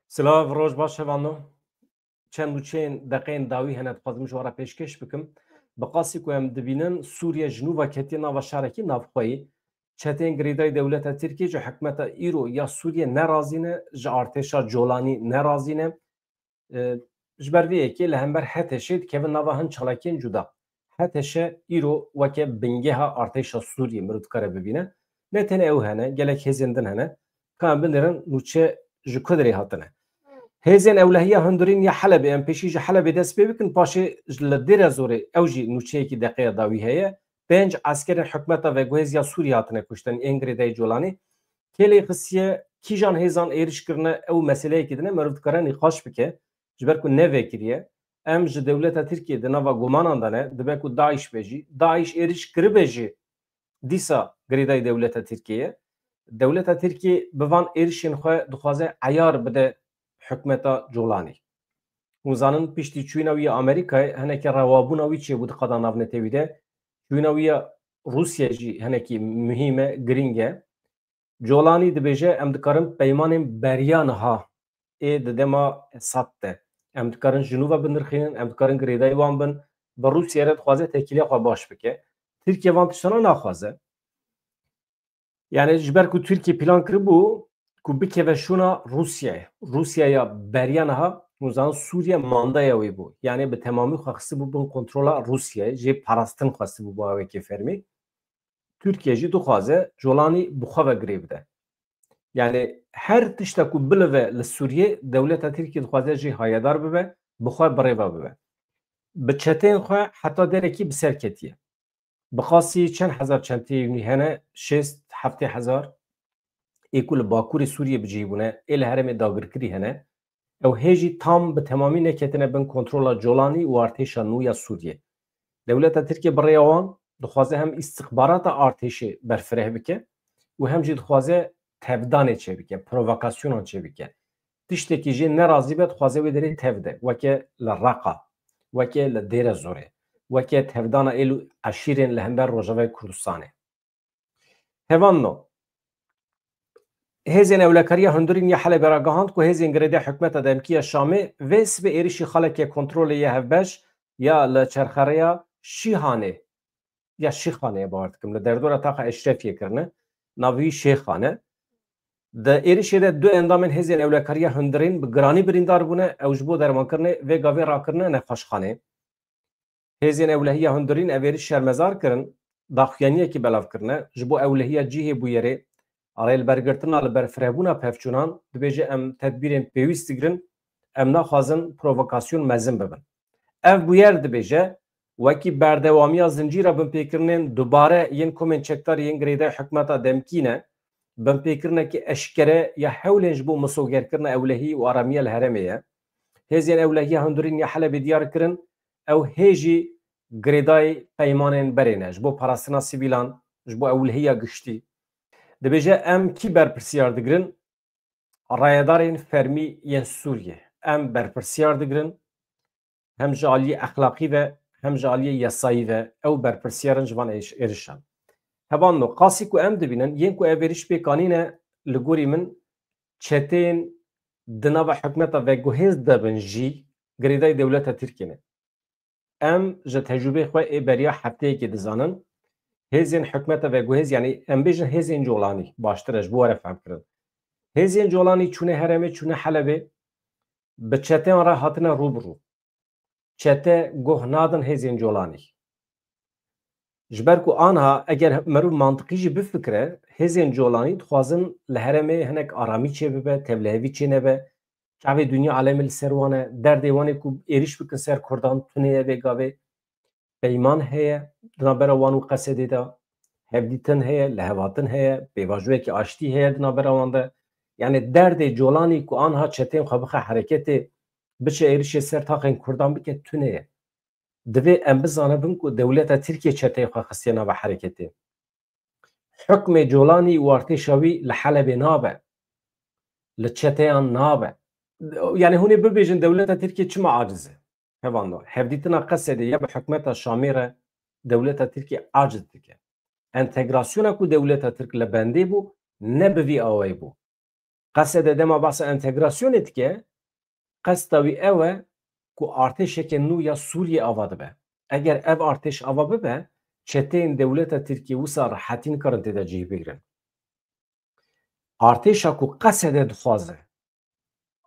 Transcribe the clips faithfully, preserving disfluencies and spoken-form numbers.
Silav, roj baş hevano. Çend nûçeyên deqeyên dawî hene, dixwazim ji we re pêşkêş bikim. Bi qasî ku em dibînin, Sûriye ji nû ve ketiye nava şerekî navxweyî. Çeteyên girêdayî dewleta Tirkiyê ji hikûmeta îro ya Sûriye ne razî ne, ji artêşa Colanî ne razî ne. E, ji ber vê yekê li hember H T Ş'ê dikevin nava hin çalakiyên cuda. H T Ş îro weke bingeha artêşa Sûriyê mirov dikare bibîne. Ne tenê ew hene, gelek hêzên din hene. Ka em binêrin nûçe ji ku derê hatine. Hêzên Ewlehiya Hundirîn ya Helebê, em pêşî ji Helebê dest pê bikin, paşê ji li Dêrezorê ew jî nûçeyekî deqeya dawî heye. Pênc eskerên hikûmeta veguhêz ya Sûriyê hatine kuştin, ên girêdayî Colanî. Kê lê xistiye, kîjan hêzan êriş kirine, ew meseleyekî din e, meriv dikare nîqaş bike. Ji ber ku nevekiriye, em ji dewleta Tirkiyê di nava gumanan de ne, dibe ku DAIŞ be jî, DAIŞ êriş kiribe jî, dîsa girêdayî dewleta Tirkiyê ye. Dewleta Tirkiyê bi van êrişên xwe dixwaze eyar bide hikûmeta Colanî. Hûn zanin piştî çûyîna wî ya Amerîkayê hinekî rewabûna wî çêbû di qada navnetewî de. Çûyîna wî ya Rûsya jî hinekî muhîm e, girîng e. Colanî dibêje, em dikarin peymanên beriya niha ê di dema Esad de, em dikarin ji nû ve binirxînin, em dikarin girêdayî wan bin, bi Rûsya re dixwaze têkiliya xwe baş bike. Tirkiye van tiştana naxwaze. Yani ji ber ku Tirkiye plan kiribû ku bikeve şûna Rûsyayê. Rûsya ya beriya niha, hûn zanin Sûriye mandaya wê bû. Yani bi temamî xwe xistibû bin kontrola Rûsyayê, jê parastin xwestibû bo awekê fermî. Tirkiye jî dixwaze Colanî bi xwe ve girê bide. Yani her tişta ku bilive li Sûriyê, dewleta Tirkiyê dixwaze jê hayedar bibe, bi xwe birêve bibe. Bi çeteyên xwe heta derekî bi ser ketiye. Bi qasî çend hezar çeteyê nû hene, şêst heftê hezar, ê ku li bakurê Sûriyê bi cihî bûne, ê li herêmê dagirkirî hene. Ew hê jî tam bi temamî neketine bin kontrola Colanî û artêşa nû ya Sûriyê. Dewleta Tirkiyê bi rêya wan dixwaze hem îstixbarata artêşê berfireh bike û hem jî dixwaze tevdanê çêbike, provokasyonan çêbike. Tiştekî jê nerazî be, dixwaze wê derê tev de, weke li Reqa, weke li Dêrezorê, weke tevdana êl û eşîrên li hember Rojavayê Kurdistanê. Hevanno, Hêzên Ewlekariya Hundirîn ya Helebê ragihand ku hêzên girêdayî hikûmeta demkî ya Şamê vê sibê êrişî xaleke kontrolê ya hevbeş ya li çerxerêya Şîhanê, ya Şîxanê ye, bawer dikim, li derdora taxa Eşrefiyê kirine, navê wî Şêxan e. Di êrişê de du endamên Hêzên Ewlekariya Hundirîn bi giranî birîndar bûne, ew ji bo dermankirinê vê gavê rakirine nexweşxanê. Hêzên Ewlehiya Hundirîn ev êriş şermezar kirin, daxuyaniyekî belav kirine, ji bo ewlehiya cihê bûyerê, rêlbergirtina li berfirehbûna pevçûnan, dibêje, em tedbîrên pêwîst digirin, em naxwazin provokasyon mezin bibin. Ev bûyer, dibêje, wekî berdewamiya zincîra binpêkirinên dubare yên komên çekdar yên girêdayî hikûmeta demkî ne, binpêkirinekî eşkere ya hewlên ji bo misogerkirina ewlehî û aramiya li herêmê ye. Hêzên Ewlehiya Hundirîn ya Helebê diyar kirin, ew hê jî girêdayî peymanên berê ne ji bo parastina sivîlan, ji bo ewlehiya giştî. Dibêje, em kî berpirsiyar digirin? Rayedarên fermî yên Sûriyê. Em berpirsiyar digirin, hem ji aliyê exlaqî ve, hem ji aliyê yasayî ve, ew berpirsiyar in ji van êş-, êrişan. Hevanno, qasî ku em dibînin, yên ku ev êriş pêk anîne, li gorî min, çeteyên di nava hikûmeta veguhêz de bin jî girêdayî dewleta Tirkiyê ne. Em ji tecrûbeyê xwe ê beriya hefteyekê dizanin, hêzên hikûmeta veguhêz, yanî em bêjin hêzên Colanî, baştir e ji bo were fehmkirin. Hêzên Colanî çûne herêmê, çûne Helebê, bi çeteyan re hatine rû bi rû. Çete guh nadin hêzên Colanî. Ji ber ku anha eger meriv mantiqî jî bifikire, hêzên Colanî dixwazin li herêmê hinek aramî çêbibe, tevlihevî çênebe, çavê dinya alemê li ser wan e, derdê wan ê ku êrîş bikin ser Kurdan tune ye vê gavê. Peyman heye di navbera wan û Qesedê de, hevdîtin heye, lihevatin heye, pêvajoyekî aştî heye di navbera wan de. Yani derdê Colanî ku anha çeteyên xwe bixe hereketê, biçe êrişê ser taxên Kurdan bike, tune ye. Divê em bizanibin ku dewleta Tirkiye çeteyê xwe xistiye nava hereketê. Hukmê Colanî û artêşa wî li Helebê nabe. Li çeteyan nabe. Yani hûn ê bibêjin dewleta Tirkiye çima aciz e? Hevando. Hevdîtina Qesedê ya bi hikûmeta Şamê re dewleta Tirkiye aciz dike. Entegrasyona ku dewleta Tirk li bendê bû, ne bi vî awayî bû. Qesede dema behsa entegrasyonê dike, qesta wî ew e ku artêşeke nû ya Sûriyê ava dibe. Eger ev artêş ava bibe, çeteyên dewleta Tirkiyê wisa rehetî nikarin tê de cih bigrin. Artêşa ku Qesede dixwaze,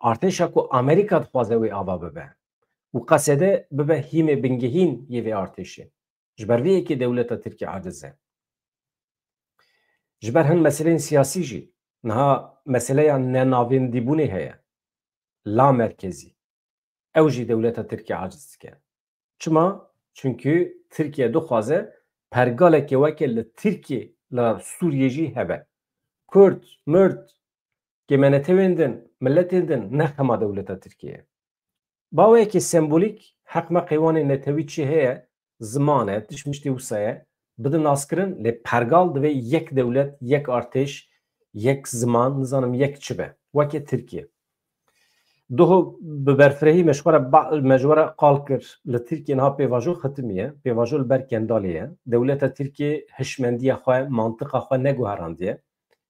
artêşa ku Amerîka dixwaze wê ava bibe û Qesede bibe hîmê bingehîn yê vê artêşê. Ji ber vê yekê dewleta Tirkiyê aciz e. Ji ber hin meseleyên siyasî jî, niha meseleya nenavêndîbûnê heye, la merkezî. Ew jî dewleta Tirkiyê aciz dike. Çima? Çunkî Tirkiye dixwaze pergaleke weke li Tirkiye, li Sûriyê jî hebe. Kurd, Murd, kêmenetewên din, miletên din ne xema dewleta Tirkiye ye. Baweyekî sembolîk, heq me qeywanê netewî çi heye, ziman e, tişt miştê wisa ye, bidin naskirin, lê pergal divê yek dewlet, yek artêş, yek ziman, nizanim yek çi be, weke Tirkiye. Doho bi berfirehî me ji xwe re ba-, me ji we re qal kir, li Tirkiye niha pêvajo xitimiye, pêvajo li ber Kendalê ye. Dewleta Tirkiye hişmendiya xwe, mantiqa xwe neguherandiye.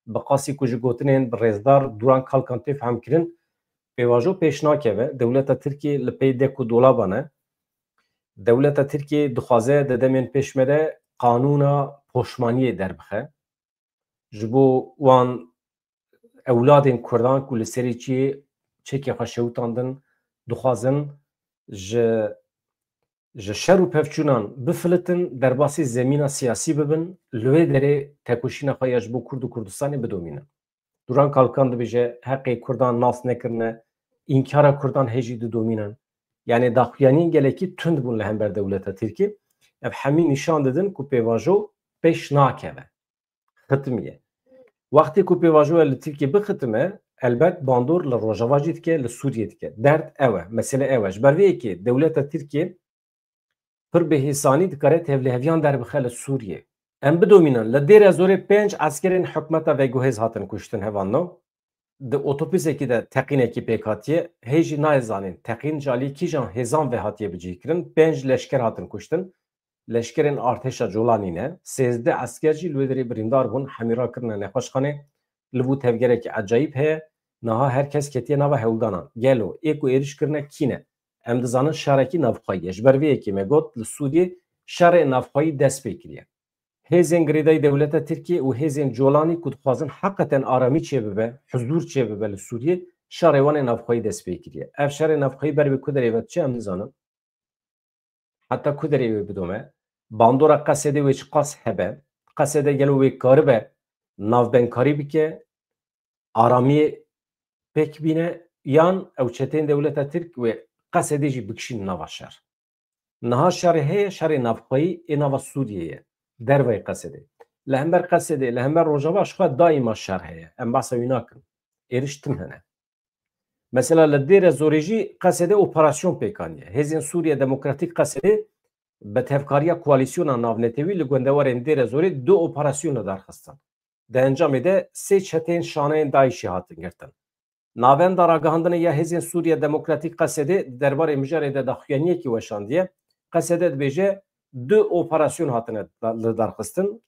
Bi qasî ku ji gotinên bi rêzdar Duran Kalkan tê fehmkirin, pêvajo pêş nakeve. Dewleta Tirkiye li pey dek û dolaban e. Dewleta Tirkiye dixwaze di demên pêş me de qanûna poşmaniyê derbixe. Ji bo wan ewladên Kurdan ku li serê çiyê çekê xwe şewitandin, dixwazin ji, ji şer û pevçûnan bifilitin, derbasî zemîna siyasî bibin, li wê derê tekoşîna xwe ya ji bo Kurd û Kurdistanê bidomînin. Duran Kalkan dibêje, heqê Kurdan nas nekirine, înkara Kurdan hê jî didomînin. Yanî daxuyaniyên gelekî tund bûn li hember dewleta Tirkî. Ev hemî nîşan didin ku pêvajo pêş nakeve. Xitimiye. Wextê ku pêvajoya li Tirkiyê bixitime, elbet bandor li Rojava jî dike, li Sûriyê dike. Derd ew e, mesele ew e. Ji ber vê yekê dewleta Tirkiyê pir bi hêsanî dikare tevlîheviyan derbixe li Sûriyê. Em bidomînin, li Dêre Zorê pênc eskerên hikûmeta veguhêz hatin kuştin hevalno. Di otobûsekî de teqînekî pêk hatiye, hê jî nayê zanîn teqîn ji alî kîjan hêzan ve hatiye bicihkirin, pênc leşker hatin kuştin. Leşkerên artêşa Colanî ne, sêzdeh esker jî li wê derê birîndar bûn, hemî rakirine nexweşxanê. Li bo tevgerekî ecayîb heye, niha her kes ketiye nava hewldanan. Gelo ê ku êrîş kirine kî ne? Em dizanin şerekî navxweyî ye. Ji ber vê yekê me got, li Sûriyê şerê navxweyî dest pê kiriye. Hêzên girêdayî dewleta Tirkiyê û hêzên Colanî ku dixwazin heqeten aramî çêbibe, huzûr çêbibe li Sûriyê, şerê wan ê navxweyî dest pê kiriye. Ev şerê navxweyî ber bi ku derê ve diçe em nizanin. Heta ku derê wê bidome? Bandora Qesedê wê çiqas hebe? Qesede gelo wê karibe navbendkarî bike, aramiyê pêk bîne, yan ew çeteyên dewleta Tirk wê Qesedê jî bikişînin nava şer? Niha şerê heye, şerê navxweyî ê nava Sûriyê ye, derveyî Qesedê. Li hember Qesedê, li hember Rojava ji xwe daîma şer heye. Em behsa wî nakin. Êrîş tim hene. Mesela li Dêre Zorê jî Qesedê operasyon pêk aniye. Hêzên Sûriye Demokratîk Qesedê bi tevkariya koalîsyona navnetewî li gundewarên Dêre Zorê du operasyon li dar xistin. Di encamê de sê çeteyên şaneyên DAIŞ'ê hatin girtin. Navenda ragihandinê ya Hêzên Sûriye Demokratîk Qesedê di derbarê mijarê de daxuyaniyekî weşandiye. Qesede dibêje du operasyon hatine da-, li dar xistin.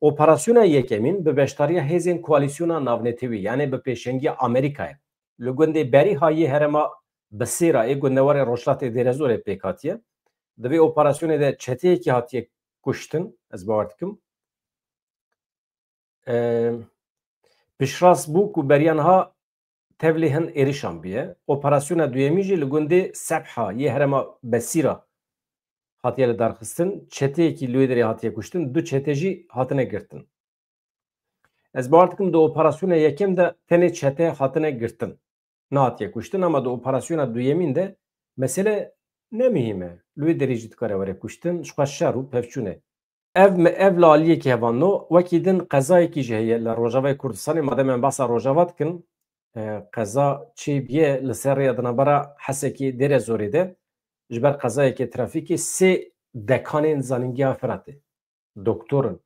Operasyona yekemîn bi beşdariya hêzên koalîsyona navnetewî, yanî bi pêşengiya Amerîkayê, li gundê Berîha yê herêma Bisêra ê gundewarê rojhilatê Dêrezorê pêk hatiye. Di vê operasyonê de çeteyekî hatiye kuştin, ez bawer dikim. Em, piştrast bû ku beriya niha tevlî hin êrişan bûye. Operasyona duyemîn jî li gundê Sebha yê herêma Besîra hatiye li dar xistin. Çeteyekî li wê derê hatiye kuştin, du çete jî hatine girtin. Ez bawer dikim di operasyona yekem de tenê çete hatine girtin. Nehatiye kuştin, ama di operasyona duyemîn de mesele ne muhîm e. Li wê derê jî dikare were kuştin, ji xwe şer û pevçûn e. Ev me, ev li aliyekî hevalno, wekî din qezayekî jî heye li Rojavayê Kurdistanê, madem em behsa Rojava dikin, e, qeza çêbûye li ser rêya di navbera Hesekê Dêrezorê de, ji ber qezayeke trafîkê sê dekanên Zanîngeha Firatê, doktor in,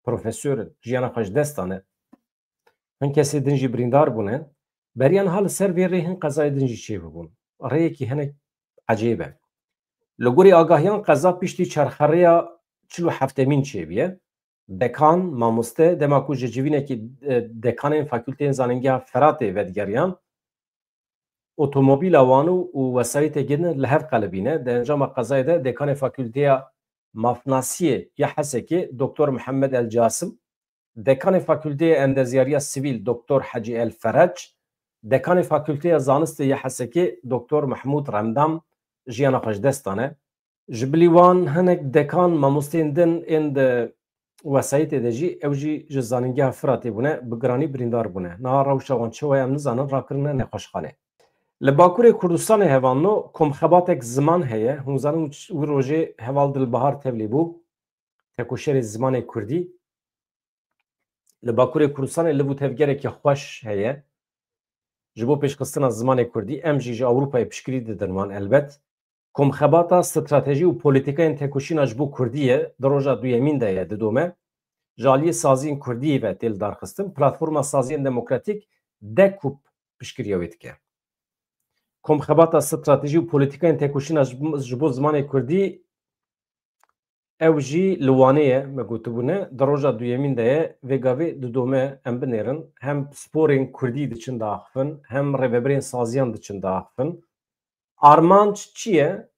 profesor in, jiyana xwe ji dest dane. Hin kesê din jî birîndar bûne. Beriya niha li ser vê rê hin qezayê din jî çêbûbûn. Rêyekî hinek ecêb e. Li gorî agahiyan qeza piştî çerxerêya çil û heftemîn çêbûye. Dekan, mamoste, dema ku ji civînekî, e, dekanên Fakülteyên Zanîngeha Firatê vedigeriyan, otomobîla wan û, û wesayîtê din li hev qelibîne. Di encama qezayê de dekanê Fakülteya Mafnasiyê ya Hesekê Doktor Mihemed El Casim, dekanê Fakülteya Endezyariya Sivîl Doktor Hecî El Ferec, dekanê Fakülteya Zanistê ya Hesekê Doktor Mehmûd Remdan jiyana xwe ji dest dane. Ji bilî wan hinek dekan, mamosteyên din ên di wesayîtê de jî, ew jî ji Zanîngeha Firatê bûne, bi giranî birîndar bûne. Niha rewşa wan çawa ye em nizanin, rakirine nexweşxanê. Li Bakurê Kurdistanê hevalno komxebatek ziman heye. Hûn zanin wî rojê heval Dilbahar tevlî bû. Tekoşerê zimanê kurdî. Li Bakurê Kurdistanê liv û tevgerekî xweş heye. Ji bo pêşxistina zimanê kurdî, em jî ji Ewropayê piştgirî didin wan elbet. Komxebata stratejî û polîtîkayên tekoşîna ji bo kurdî ye, di roja duyemîn de ye, didome. Ji aliyê saziyên kurdî ve tê lidarxistin. Platforma Saziyên Demokratîk, DEKUP, piştgiriya wê dike. Komxebata stratejî û polîtîkayên tekoşîna ji, ji bo zimanê kurdî, ew jî li Wanê ye, me gotibûne, di roja duyemîn de ye, vê gavê didome em binêrin. Hem sporên kurdî diçin diaxifin, hem rêvebirên saziyan diçin diaxifin. Armanc çi ye?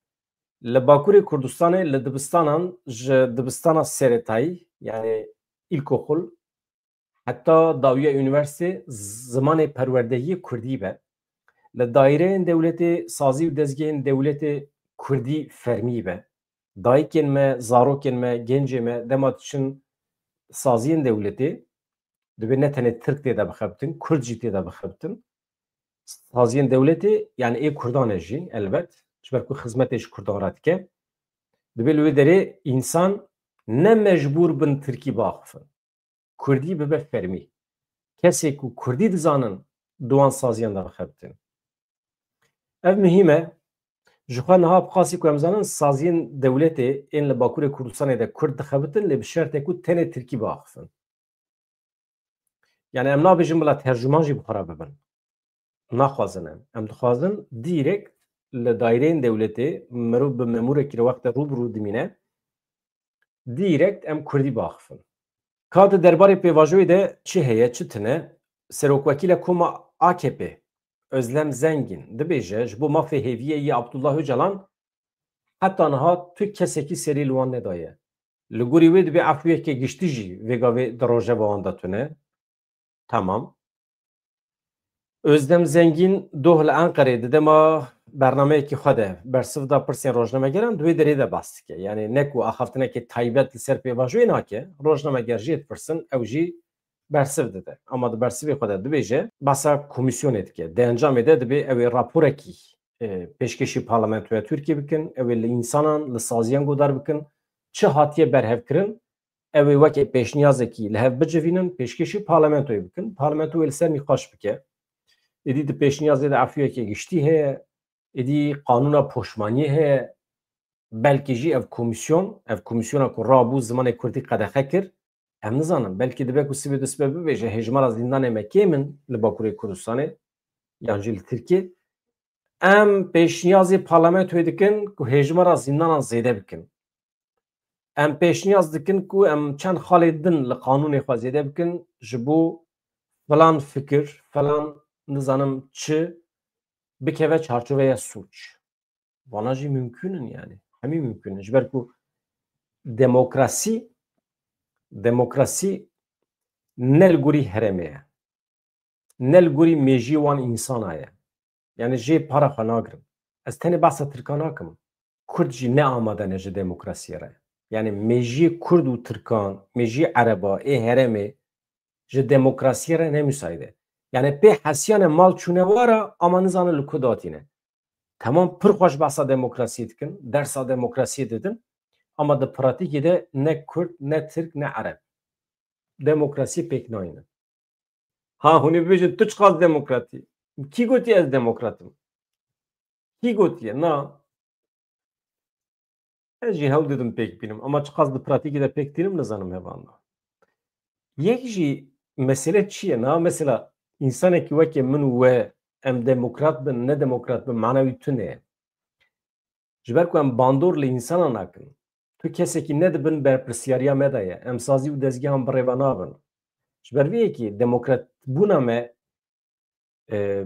Li Bakurê Kurdistanê li dibistanan, ji dibistana serêtayî, yanî îlkoxul, heta dawiya unîversîtê, zimanê perwerdehiyê kurdî be. Li daîreyên dewletê, sazî û dezgehên dewletê kurdî fermî be. Dayikên me, zarokên me, gencê me dema diçin saziyên dewletê, divê ne tenê tirk tê de bixebitin, kurd jî tê de bixebitin. Saziyên dewletê, yani ê kurdan e jî, elbet, ji ber ku xizmetê ji kurdan re dike. Divê li wê derê însan ne mecbûr bin tirkî biaxifin. Kurdî bibe fermî. Kesê ku kurdî dizanin, di wan saziyan de bixebitin. Ev muhîm e. Ji xwe niha bi qasî ku em zanin, saziyên dewletê ên li Bakurê Kurdistanê de kurd dixebitin, lê bi şertê ku tenê tirkî biaxifin. Yani em nabêjin bila tercûman jî bi xwe re bibin. Naxwazin em. Em dixwazin dîrekt li daîreyên dewletê mirov bi memûrekî re wextê rû bi rû dimîne, dîrekt em kurdî biaxifin. Ka di derbarê pêvajoyê de çi heye, çi tune? Serokwekîla Koma A K P, Özlem Zengin, dibêje, ji bo mafê hêviyê yê Abdullah Ocalan heta niha tu kesekî serî li wan nedaye. Li gorî wê dibê efûyeke giştî jî vê gavê di rojeva wan de tune. Tamam. Özlem Zengin doh li Enqerê di dema bernameyekî xwe de bersiv da pirsên rojnamegeran, di wê derê de behs dike. Yani ne ku axaftinekê taybet li ser pêvajoyê nake, rojnameger jê dipirsin, ew jî bersiv dide. Ama di bersivê xwe de dibêje, behsa komîsyonê dike. Di encamê de dibê ew ê raporekî, e, pêşkêşî parlamentoya Tirkiyê bikin, ew ê li însanan, li saziyan guhdar bikin, çi hatiye berhevkirin, ew ê weke pêşniyazekî li hev bicivînin, pêşkêşî parlamentoyê bikin, parlamento wê li ser nîqaş bike. Êdî di pêşniyazê de efûyeke giştî heye, êdî qanûna poşmaniyê heye, belkî jî ev komîsyon, ev komîsyona ku rabû zimanê kurdî qedexe kir, em nizanin, belkî dibe ku sibê du sibe bibêje, hêjmara zîndanê me kêm in li Bakurê Kurdistanê, yan jî li Tirkiyê. Em pêşniyazê parlamentoyê dikin ku hêjmara zîndanan zêde bikin. Em pêşniyaz dikin ku em çend xalê din li qanûnê xwe zêde bikin, ji bo filan fikir, filan, nizanim çi, bikeve çarçoveya sûc. Vana jî mimkûn in yani. Hemî mimkûn in. Ji ber ku demokrasî, demokrasî ne li gorî herêmê ye. Ne li gorî mêjiyê wan însana ye. Yani jê para xwe nagirin. Ez tenê behsa Tirkan nakim. Kurd jî ne amade ne ji demokrasiyê re. Yani mêjiyê Kurd û Tirkan, mêjiyê Ereba, ê herêmê ji demokrasiyê re ne müsait e. Yani pê hesiyane mal çûne wara, ama nizanin li ku datîne. Temam, pir xweş behsa demokrasiyê dikin, dersa demokrasiyê didin, ama di pratîkê de ne Kurd, ne Tirk, ne Ereb demokrasiyê pêk nayînin. Ha, hûn ê bibêjin, tu çiqas demokrat î? Kî gotiye ez demokrat im? Kî gotiye? Na. Ez jî hewl didim pêk bînim. Ama çiqas di pratîkê de pêk tînim, nizanim hevalno. Yek jî mesele çi ye? Na, mesela, însanekî weke min û we, em demokrat bin, ne demokrat bin, mana wî tune ye. Ji ber ku em bandor li însana nakin, Tu kesekî ne di bin berpirsiyariya me de ye. Em sazî û dezgehan bi rêve nabin. Ji ber vê yekê demokratbûna me, e,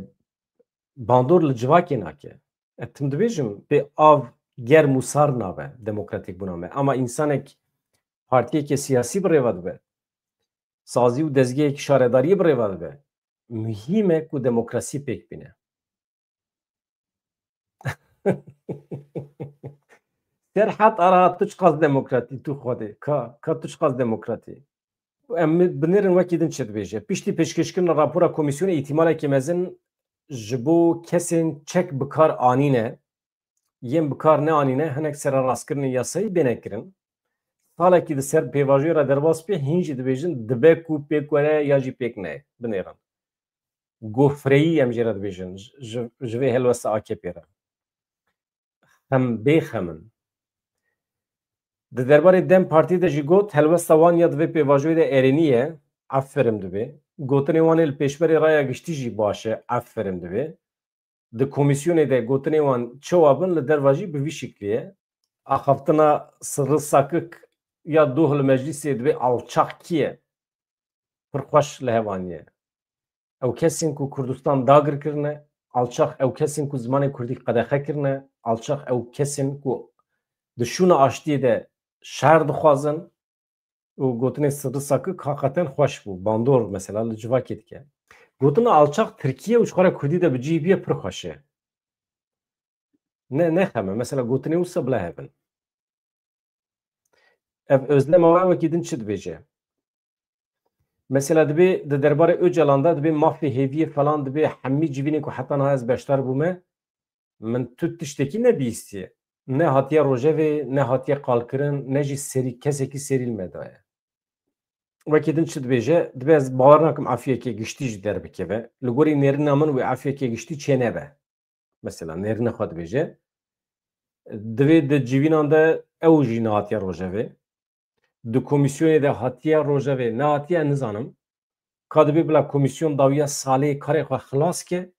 bandor li civakê nake. E, tim dibêjim, pê av germ û sar nabe demokratîkbûna me. Ama însanek partiyeke siyasî bi rêve dibe, sazî û dezgehek şaredariyê bi rêve dibe, muhîm e ku demokrasî pêk bîne. Serhat Arahat, tu çiqas demokratî, tu Xwedê, ka, ka tu çiqas demokratî. Em binêrin wekî din çi dibêje. Piştî pêşkêşkirina rapora komîsyonê, îhtimaleke mezin ji bo kesên çek bi kar anîne, yên bi kar neanîne, hinek sererastkirinên yasayî bêne kirin. Salekî di ser pêvajoyê re derbas bê, hîn jî dibêjin dibe ku pêk were ya jî pêk neyê. Binêrin. Gofreyî em jê re dibêjin ji, ji vê helwesta A K P re. Xem bê xem in. Di derbarê DEM Partî de jî got, helwesta wan ya di vê pêvajoyê de erênî ye, eferim divê. Gotinê wan ê li pêşberê raya giştî jî baş e, eferim divê. Di komîsyonê de gotinê wan çawa bin, li derva jî bi vî şiklî ye. Axaftina Sirri Sakik ya doh li meclîsê dibê alçax kî ye? Pir xweş li hev aniye. Ew kesên ku Kurdistan dagir kirine, alçax ew kesên ku zimanê kurdî qedexe kirine, alçax ew kesên ku di şûna aştiyê de şer dixwazin û gotinê Sirri Sakik haqeten xweş bû. Bandor mesela li civakê dike. Gotina alçax Tirkiye û ji xwe re kurdî de bi cihî bûye pir xweş e. Ne, ne xem e. Mesela gotinê wisa bila hev in. Ev Özlem Awa wekî din çi dibêje? Mesela dibê di derbarê Ocalan de dibê mafê hêviyê falan dibê hemî civînê ku heta niha ez beşdar bûme, min tu tiştekî nebihîstiye. Ne hatiye rojevê, ne hatiye qalkirin, ne jî serî, kesekî serî li me daye. Wekî din çi dibêje? Dibê ez bawer nakim efûyeke giştî jî derbikeve. Li gorî nêrîna min wê efûyeke giştî çênebe. Mesela nêrîna xwe dibêje. Divê di civînan de ew jî nehatiye rojevê. Di komîsyonê de hatiye rojevê, nehatiye nizanim. Ka dibê bila komîsyon dawiya salê karê xwe xilas ke,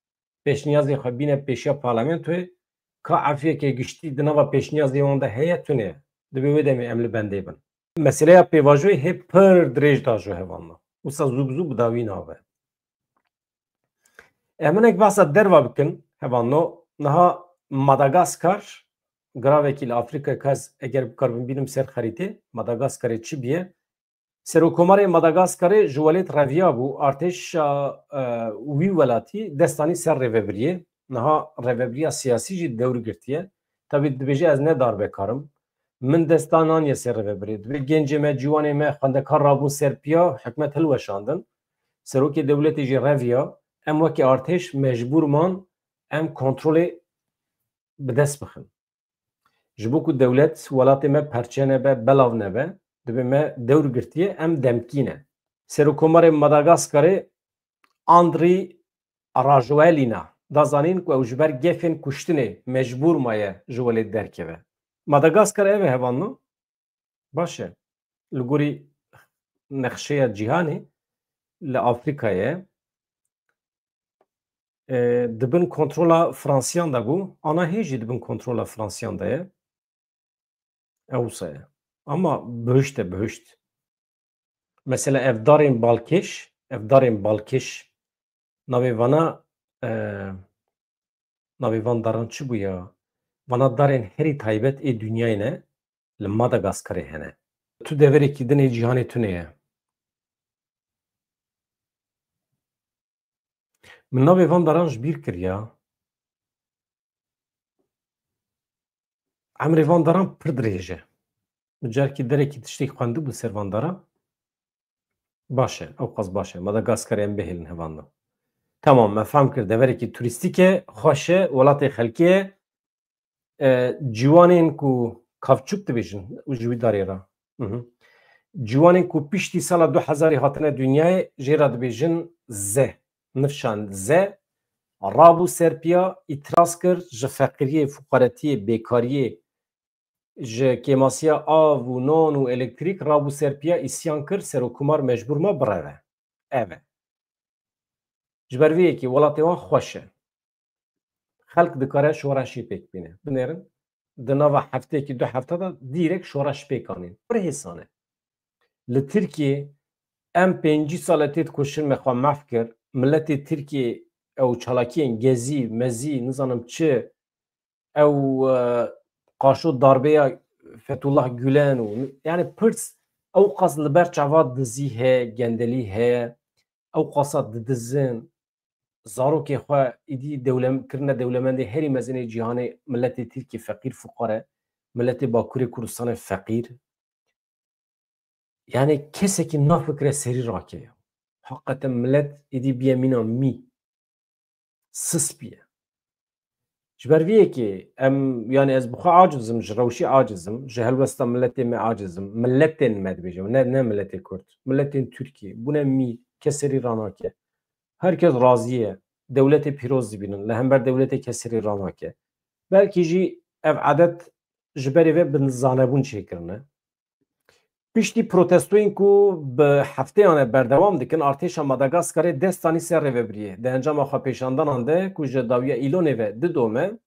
pêşniyazê xwe bîne pêşiya parlamentoyê, ka efûyeke giştî di nava pêşniyazê wan de heye tune ye. Dibê wê demê em li bendê bin. Meseleya pêvajoyê hê pir dirêj da ji hevalna. Wisa zû bi zû bi dawî nabe. Em hinek behsa derva bikin, hevalno. Niha Madagaskar, giravekî li Afrîkayê, ka ez eger bikaribim bînim ser xerîtê, Madagaskarê çi bûye? Serokkomarê Madagaskarê ji welêt reviya bû, artêşa, e, wî welatî dest anî ser rêvebiriyê. Niha rêvebiriya siyasî jî dewr girtiye. Tevî dibêje, ez ne darbekar im. Min dest naniye ser rêvebirê. Dibê gencê me, ciwanê me, xwendekar rabûn ser piya, hikûmet hilweşandin. Serokê dewletê jî reviya. Em wekî artêş mecbûr man em kontrolê bi dest bixin. Ji bo ku dewlet, welatê me perçe nebe, belav nebe, dibê me dewr girtiye, em demkî ne. Serokkomarê Madagaskarê Andry Rajoelina da zanîn ku ew ji ber gefên kuştinê mecbûr maye ji welêt derkeve. Madagaskar ev e, hevalno? Baş e. Li gorî nexşeya cîhanê li Afrîkayê, e, di bin kontrola Fransiyan de bû. Ana hê jî di bin kontrola Fransiyan de ye. Ew wisa ye. Ama bihuşt e, bihuşt. Mesela ev darên balkêş, ev darên balkêş, navê vana, e, navê van daran çi bû ya? Vana darên herî taybet ê dinyayê ne, li Madagaskarê hene. Tu deverekî din ê cîhanê tune ye. Min navê van daran ji bîr kir ya. Emrê van daran pir dirêj e. Min carekî derekî tiştek xwendibû ser van daran. Baş e, ew qas baş e. Madagaskarê em bihêlin hevalno. Tamam, me fehm kir. Deverekî turîstîk e, xweş e, welatê xelkê ye. E, ciwanên ku kavçûk dibêjin û ji wî darê re. Mhm. Ciwanên ku piştî sala du hezarî hatine dinyayê, jê re dibêjin Z. Nifşan Z. Rabû ser piya, îtiraz kir, ji feqiriyê, fuqaretiyê, bêkariyê, ji kêmasiya av û non û elektrîk rabû ser piya, îsyan kir, serokkomar mecbûr ma bireve. Ev e. Ji ber vê yekê welatê wan xweş e. Xelk dikare şoreşê pêk bîne. Binêrin. di nava hefteyekî du hefta de dîrek şoreş pêk anîn. Pir hêsan e. Li Tirkiyê em pêncî sal e têt ku şirmê xwe mehf kir, miletê Tirkiyê ew çalakiyên gezî, mezî, nizanim çi, ew, e, qaşo darbeya Fethullah Gülen û, yani pirs ew qas li ber çava dizî heye, gendelî heye, ew qasa didizin, zarokê xwe îdî dewlem-, kirine dewlemendê herî mezin ê cîhanê, miletê Tirkî feqîr fuqare, miletê Bakurê Kurdistanê feqîr. Yani kesekî nafikire serî rake ya. Heqeten milet îdî biye mîna mî. Sis biye. Ji ber vê yekê em, yani ez bi xwe aciz im, ji rewşê aciz im, ji helwesta miletê me aciz im, miletên me dibêjim, ne, ne miletê Kurd, miletên Tirkî, bûne mî, kes serî ranake. Her kes razî ye, dewletê pîroz dibînin, li hember dewletê kes serî ranake. Belkî jî ev edet ji berê ve bi zanebûn çêkirine. Piştî protestoyên ku bi hefteyan e berdewam dikin, artêşa Madagaskarê dest danî ser rêvebiriyê. Di encama xwepêşandanan de ku ji dawiya Îlonê ve didome,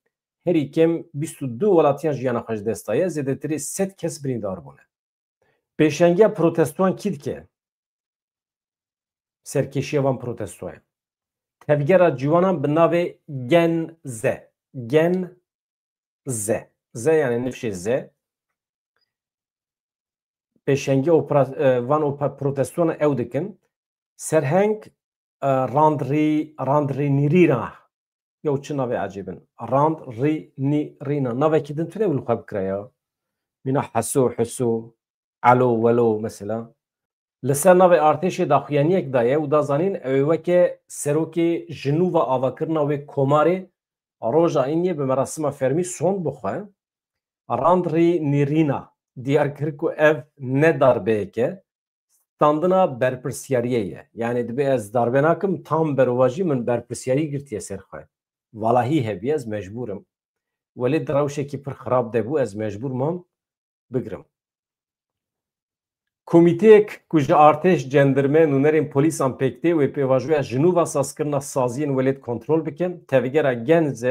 herî kêm bîst û du welatiyan jiyana xwe ji dest daye, zêdetirî sed kes birîndar bûne. Pêşengiya protestoyan kî dike? Serkêşiya van protestoyan. Tevgera ciwanan bi navê Gen Z. Gen Z. Z yani nifşê Z. Pêşengiya opera-, e, van opa-, protestoyan ew dikin. Serheng, e, randrî-, randrînîrîna. Yew çi navê ecêb in. Rand, rî, nî, rîna. Navekî din tune wî li xwe bikire ya. Mîna Heso, Huso, Elo, Welo mesela. Li ser navê artêşê daxuyaniyek daye û da zanîn ew ê weke serokê ji nû ve avakirina wê komarê roja îniyê bi merasima fermî sond bixwe. Randrînîrîna diyar kir ku ev ne darbeyek e, standina berpirsiyariyê ye. Yani dibê ez darbe nakim, tam berovajî min berpirsiyarî girtiye ser xwe. Valahî hebî ez mecbûr im. Welê di rewşekî pir xirab de bû, ez mecbûr mam bigirim. Komîteyek ku ji artêş, cendirme, nûnerên polîsan pêk tê wê pêvajoya ji nû ve sazkirina saziyên welêt kontrol bike. Tevgera Gen Z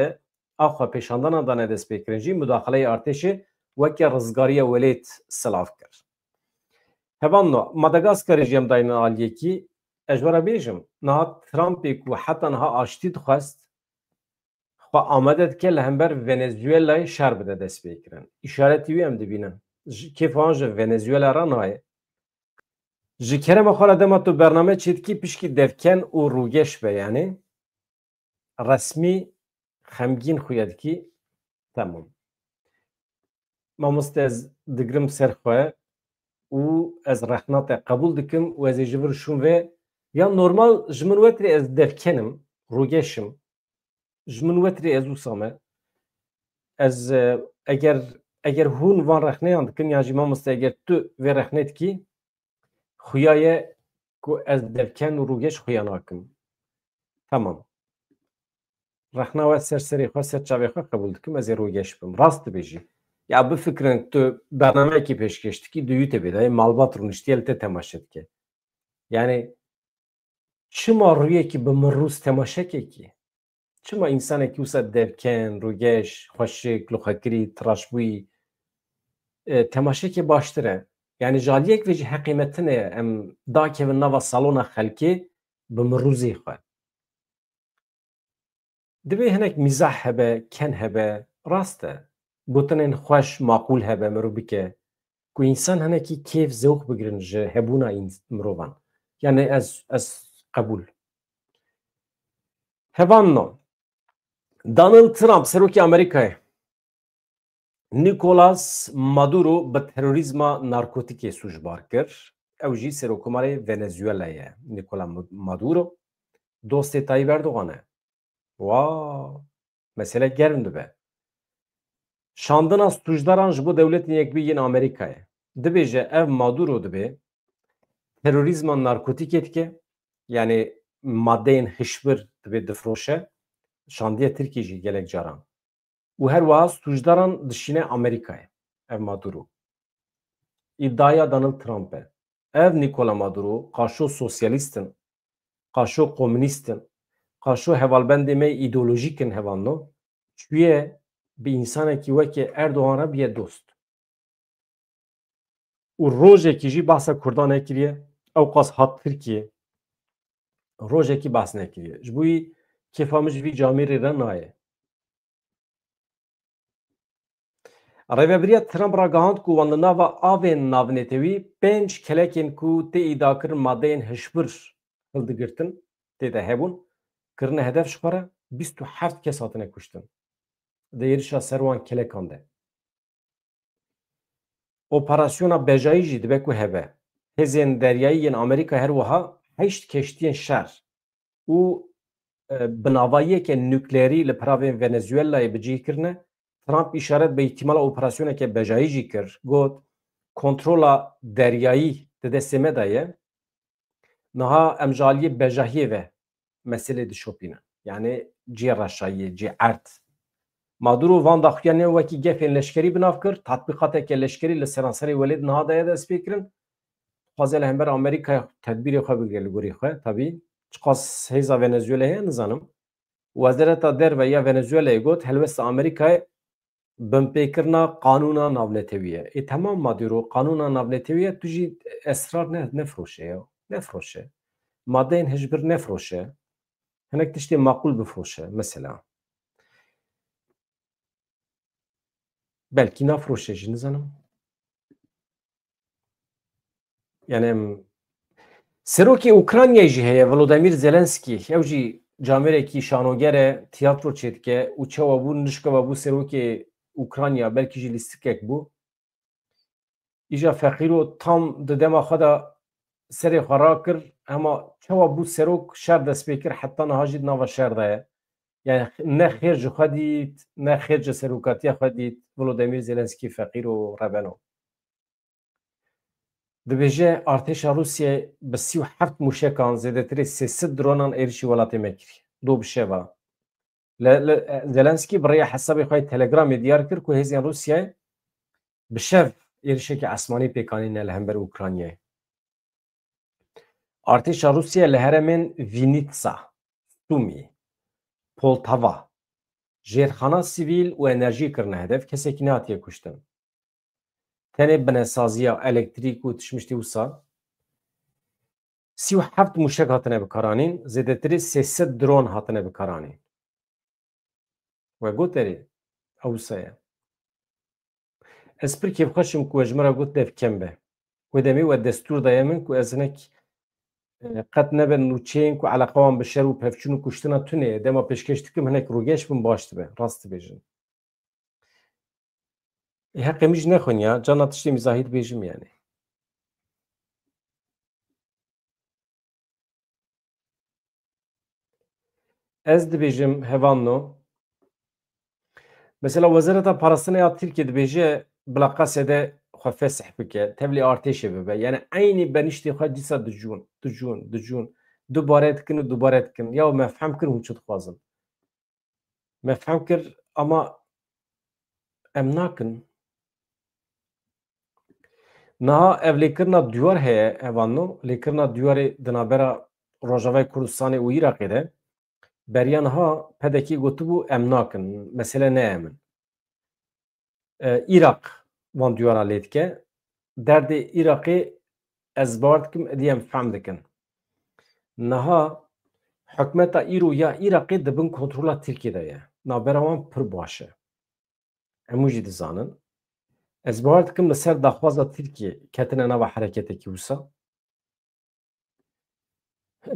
a xwepêşandanan dane destpêkirin jî mudaxileyê artêşê weke rizgariya welêt silav kir. Hevalno, Madagaskarê jî em dayîne aliyekî. Ez ji we re bêjim, niha Trumpê ku heta niha aştî dixwest, xwe amade dike li hember Venezuelayê şer bide destpêkirin. Îşaretî wî em dibînin. Ji, kêfa wan ji Venezuela re nayê. Ji kerema xwe re dema tu bername çêdikî pişkî devken û rûgeş be, yani resmî xemgîn xuya dikî. Temam. Mamoste, ez digirim ser xwe û ez rexna te qebûl dikim û ez ê ji vir şûm ve. Ya normal ji min wetirê ez devken im, rûgeş im. Ji min wetirê ez wisa me. Ez, e, eger, eger hûn van rexneyan dikin, yan jî mamoste eger tu vê rexnê dikî, xuya ye ku ez devken û rûgeş xuya nakim. Tamam. Rexna we ser serê xwe, ser çavê xwe qebûl dikim, ez ê rûgeş bim. Rast dibêjî. Ya bifikirin tu bernameyekî pêşkêş dikî, di YouTubeê de yê malbat rûniştiye li te temaşe dike. Yani çima rûyekî bi mirûz temaşekekî? Çima însanekî wisa devken, rûgeş, xweşik, lixwekirî, tiraşbûyî, e, temaşekê baştir e? Yani ji aliyek ve jî heqê me tune ye em dakevin nava salona xelkê bi mirûzê xwe. Divê hinek mîzah hebe, ken hebe, rast e. Gotinên xweş, maqûl hebe, mirov bike. Ku însan hinekî kêf, zewq bigirin ji hebûna îns-, mirovan. Yani ez, ez qebûl. Hevan no. Donald Trump, serokê Amerîkayê, Nicolas Maduro bi terorîzma narkotîkê sûcbar kir. Ew jî Serokkomarê Venezuela'yê ye, Nicolas Maduro. Dostê Tayyip Erdogan e. Wa, mesele germ dibe. Şandina sûcdaran ji bo Dewletên Yekbûyî yên Amerîkayê. Dibêje ev Maduro dibê terorîzma narkotîkê dike, yani madeyên hişbir dibê difroşe, şandiye Tirkiyê jî gelek caran. Û her wiha sûcdaran dişîne Amerîkayê. Ev Maduro. Îdaya Donald Trump e. Ev Nicola Maduro, qaşo sosyalîst in, qaşo komünîst in, qaşo hevalbendê me îdeolojîk in hevalno, çûye bi însanekî wekî Erdogan re biye dost. Û rojekî jî behsa Kurdan nekiriye, ew qas hat Tirkiyê. Rojekî behs nekiriye. Ji bo wî kêfa min ji vî camêrê re nayê. Rêvebiriya Trump ragihand ku wan li nava avên navnetewî pênc kelekên ku tê îdiakirin madeyên hişbir hildigirtin, tê de hebûn, kirine hedef ji xwe re, bîst û heft kes hatine kuştin. Di êrişa ser wan kelekan de. Operasyona bejayî jî dibe ku hebe. Hêzên deryayî yên Amerîka her wiha heşt keştiyên şer û, e, binavayiyeke nukleerî li peravên Venezuelayê bi cih kirine. Trump îşaret bi îhtîmala operasyoneke bejayî jî kir. Got, kontrola deryayî di destê me de ye. Niha em ji aliyê bejahiyê ve meselê dişopîne. Yani cihê reşayiyê, cihê erd. Maduro van daxuyaniyê wekî gefên leşkerî bi nav kir, tatbîqateke leşkerî li seranserê welêt niha daye destpêkirin. Dixwaze li hember Amerîkayê tedbîrê xwe bigire li gorî xwe, tabî. Çiqas hêza Venezuela heye, nizanim. Wezareta Derve ya Venezuelayê got, helwesta Amerîkayê binpêkirina qanûna navnetewî ye. Ê, temam Maduro, qanûna navnetewî ye, tu jî esrar ne, nefiroşe ya. Nefiroşe. Madeyên hişbir nefiroşe. Hinek tiştê maqûl bifiroşe, mesela. Belkî nafiroşe jî, nizanim. Yani em, serokê Ukraynayê jî heye, Volodymyr Zelensky. Ew jî camêrekî şanoger e, tiyatro çêdike û çawa bû, nişka bû serokê Ukrayna, belkî jî lîstikek bû. Îja feqîro tam di dema xwe de serê xwe rakir, hema çawa bû serok, şer dest pê kir, heta niha jî di nava şer de ye. Yani ne xêr ji xwe dît, ne xêr ji serokatiya xwe dît, Volodymyr Zelensky feqîro rebeno. Dibêje, artêşa Rûsiyê bi sî û heft mûşekan, zêdetirê sê sed dronan êrişî welatê me kiriye. Do bi şeva. Le, le, Zelensky bi rêya hesabê xwe yê Telegramê diyar kir ku hêzên Rûsiyayê bi şev êrişeke esmanî pêk anîne li hember Ukraynayê. Artêşa Rûsiyê li herêmên Vinnytsa, Sumî, Poltava, jêrxana sivîl û enerjî kirine hedef, kesekî nehatiye kuştin. Tenê binesaziya elektrîk û tişmiştê wisa. Sî û heft mûşek hatine bikaranîn, zêdetirî sê sed dron hatine bikaranîn. We got erê, ew wisa ye. Ez pir kêfxweş im ku we ji min re got dev kem be. Wê demê we destûr daye min ku ez hinek, e, qet nebe nûçeyên ku eleqa wan bi şer û pevçûn û kuştina tune ye. Dema pêşkêş dikim hinek rûgeş bin baş dibe. Rast dibêjin. Ê, heqê min jî nexwin ya, carna tiştê mîzahî dibêjim yani. Ez dibêjim, hevalno. Mesela Wezareta Parastinê ya Tirkiye dibêje bila Qesedê xwe fesih bike, tevlî artêşê bibe. Yani eynî beniştê xwe dîsa dicûn, dicûn, dicûn. Dubare dikin û dubare dikin. Ya me fehm kir hûn çi dixwazin. Me fehm kir, ama em nakin. Niha ev lêkirina diyar heye, hevalno, lêkirina diyarê di navbera Rojavayê Kurdistanê û Iraqê de. Beriya niha P D K gotibû, em nakin, mesele ne em in. E, Iraq van diyara lê dike. Derdê Iraqê ez bawer dikim, êdî em fehm dikin. Niha hikûmeta îro ya Iraqê di bin kontrola Tirkiyê de ye. Navbera wan pir baş e. Hemû jî dizanin. Ez bawer dikim li ser daxwaza Tirkiyê ketine nava hereketekî wisa.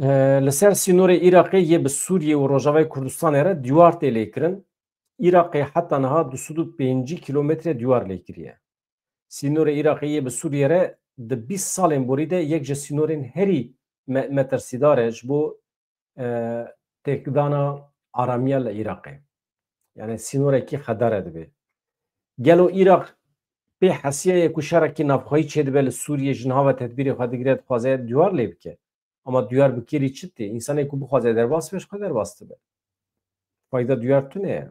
E, li ser sînorê Îraqê yê bi Sûriyê û Rojavayê Kurdistanê re diyar tê lêkirin. Îraqê heta niha du sed û pêncî kîlometre diyar lêkiriye. Sînorê Îraqê yê bi Sûriyê re di bîst salên borî de yek ji sînorên herî me-, metirsîdar e ji bo, e, têkdana aramiya li Îraqê. Yani sînorekî xedar e dibe. Gelo Îraq pê hesiya ye ku şerekî navxweyî çêdibe li Sûriyê, ji niha ve tedbîrê xwe digire, dixwaze diyar lê bike. Ama diyar bi kêrî çi tê? Însanê ku bixwaze derbas be, ji xwe derbas dibe. Fayda diyar tune ye.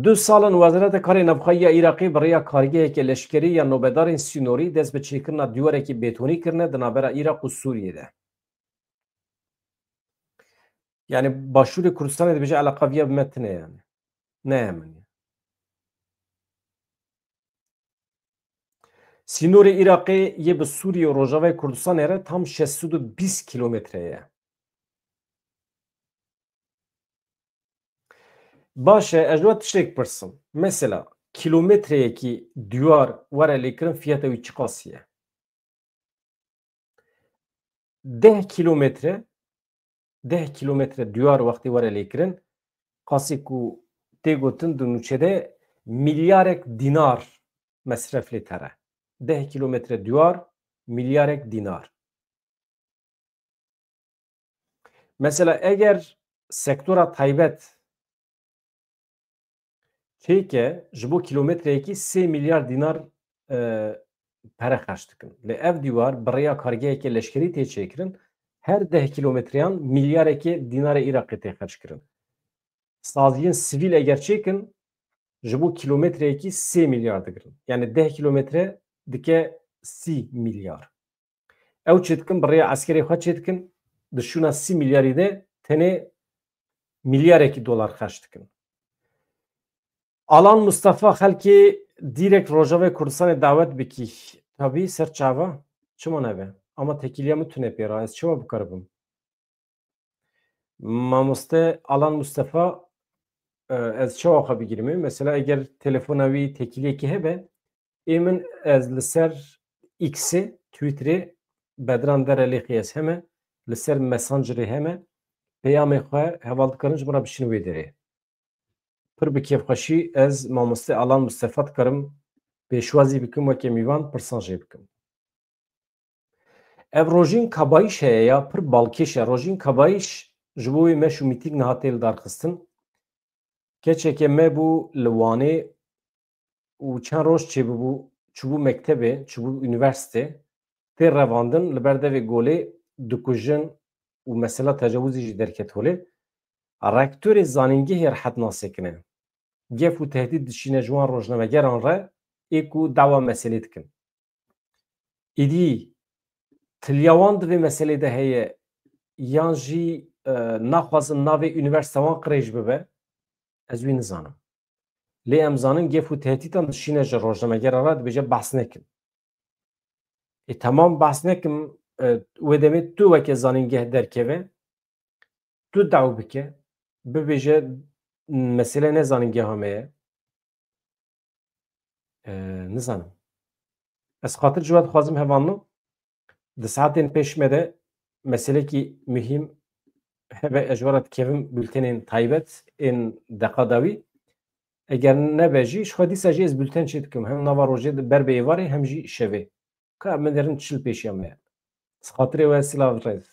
Du sal in Wezareta Karê Navxweyî ya Îraqê bi rêya kargeheke leşkerî ya nobedarên sînorî dest bi çêkirina diywarekî bêtonî kirine di navbera Îraq û Sûriyê de. Yani Başûrê Kurdistanê dibêje eleqa viya bi me tune yani. Ne hemin ye. Sînorê Iraqê yê bi Sûriye û Rojavayê Kurdistanê re tam şeş sed û bîst kîlometre ye. Baş e, ez ji we tiştek pirsim. Mesela, kîlometreyekî diyar were lêkirin, fiyata wî çiqasî ye? Deh kîlometre, deh kîlometre diyar wextê were lêkirin, qasî ku tê gotin di nûçe de milyarek dînar mesref lê tere. Deh kîlometre diyar, milyarek dînar. Mesela eger sektora taybet çêke, ji bo kîlometreyekî sê milyar dînar, e, pere xerc dikin. Lê ev dîwar bi rêya kargeheke leşkerî tê çêkirin, her deh kîlometreyan milyarekê dînarê Iraqê tê xerckirin. Saziyên sivîl eger çêkin, ji bo kîlometreyekî sê milyar digirin. Yani deh kîlometre dike sî milyar. Ew çêdikin, bi rêya eskerê xwe çêdikin, di şûna sî milyarî de tenê milyarekî dolar xerc dikin. Alan Mustafa, xelkê dîrek Rojavayê Kurdistanê dawet bikî. Tabî, ser çava, çima nebe? Ama tekîliya min tune pê re, ez çawa bikaribim? Mamoste Alan Mustafa, e, ez çawa xwe bigirîme? Mesela eger telefona wî tekîliyekî hebe, ê min, ez li ser X-ê, Twitterê, Bedran Derelêxî ez heme, li ser Messengerê heme, peyamê xwe heval dikarin ji min re bişînin wê derê. Pir bi kêfxweşî ez mamoste Alan Mustafa dikarim pêşwazî bikim weke mîvan, pirsan jê bikim. Ev Rojîn Kabayîş heye ya, pir balkêş e. Rojîn Kabayîş ji bo wê meş û mîtîk niha tê lidarxistin. Keçeke me bû li Wanê û çend roj çêbibû, çûbû mektebê, çûbû unîversîte, tê revandin, li ber devê golê dikujin û mesela tecawizî jî derket holê. Rektorê zanîngehê rehet nasekine. Gef û tehdît dişîne ji wan rojnamegeran re, ê ku dawa meselê dikin. Îdî tiliya wan di vê meselê de heye, yan jî, e, naxwazin navê unîversîta wan qirêj bibe, ez wî nizanim. Lê em zanin gef û tehdîtan dişîne ji rojnamegeran re, dibêje behs nekin. Ê, temam, behs nekim, e, wê demê tu weke zanîngeh derkeve, tu daw bike, bibêje, mesele ne zanîngeha me ye. E, nizanim. Ez xatir ji we dixwazim hevalno. Di saetên pêş me de meselekî muhîm hebe, ez ji we re dikevim bültenên taybet ên deqa dawî. Eger nebe jî, ji xwe dîsa jî ez bülten çê dikim. Hem nava rojê de ber bi êvarê hem jî şevê. Ka em derin çil pêşiya me ye. Xatirê we silav rêz.